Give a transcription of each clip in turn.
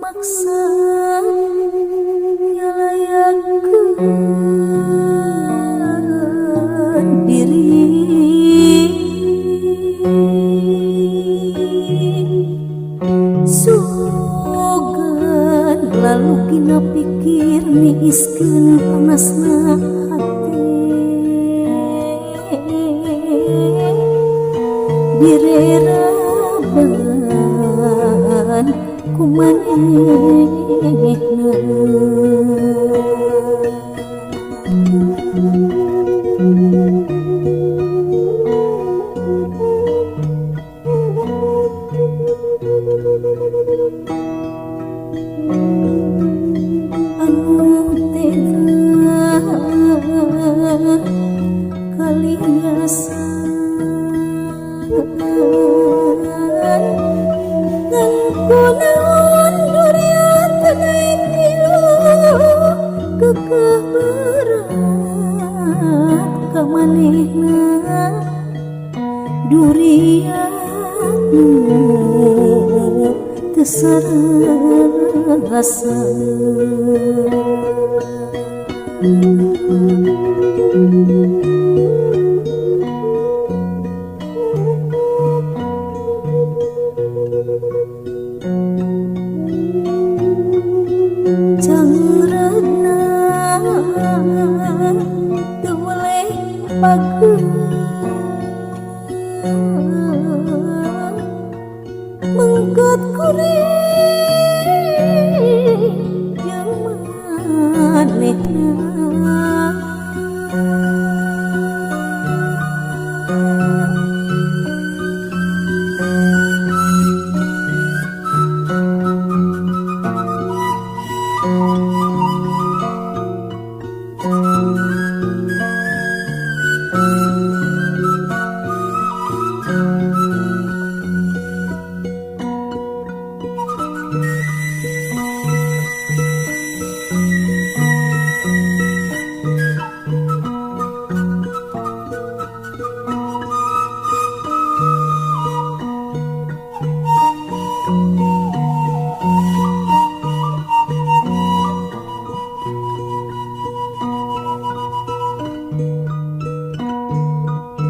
Maksa nyalayakeun diri. Sugan lalu kina pikir niiskeun panasna hati direraban ku manehna. Anu tega kaliasan ngan kunaon durian teu naek milu kekeh berat ka manehna durian nu teu sarasa. Cangreuna teu weleh pageut mengket kuring jeung manehna.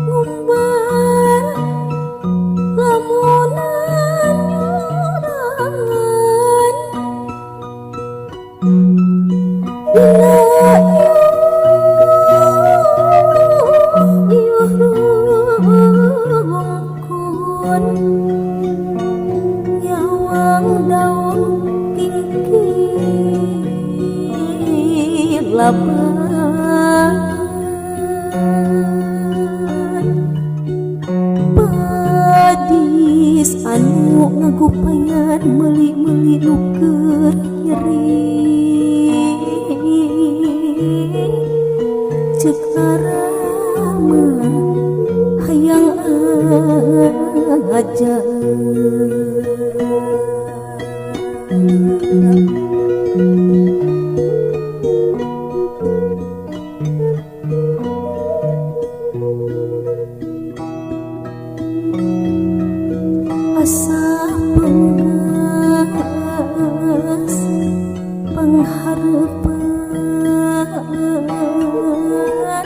Ngumbar lamunan nyorangan dina ieuh rungkun nyawang daun kingki lapan padis anu ngagupayan meuli-meuli nu keur nyeri ceuk arama hayang aja. Asa penggas panghareupeun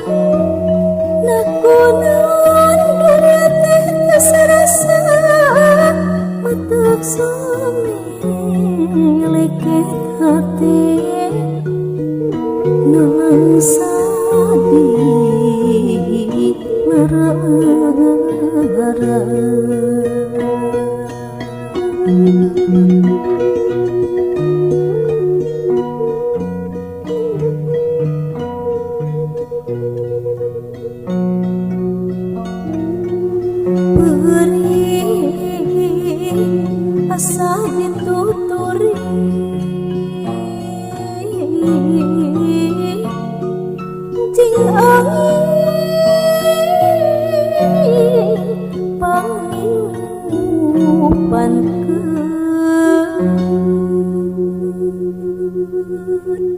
nakunaon durian teh teu sarasa matak.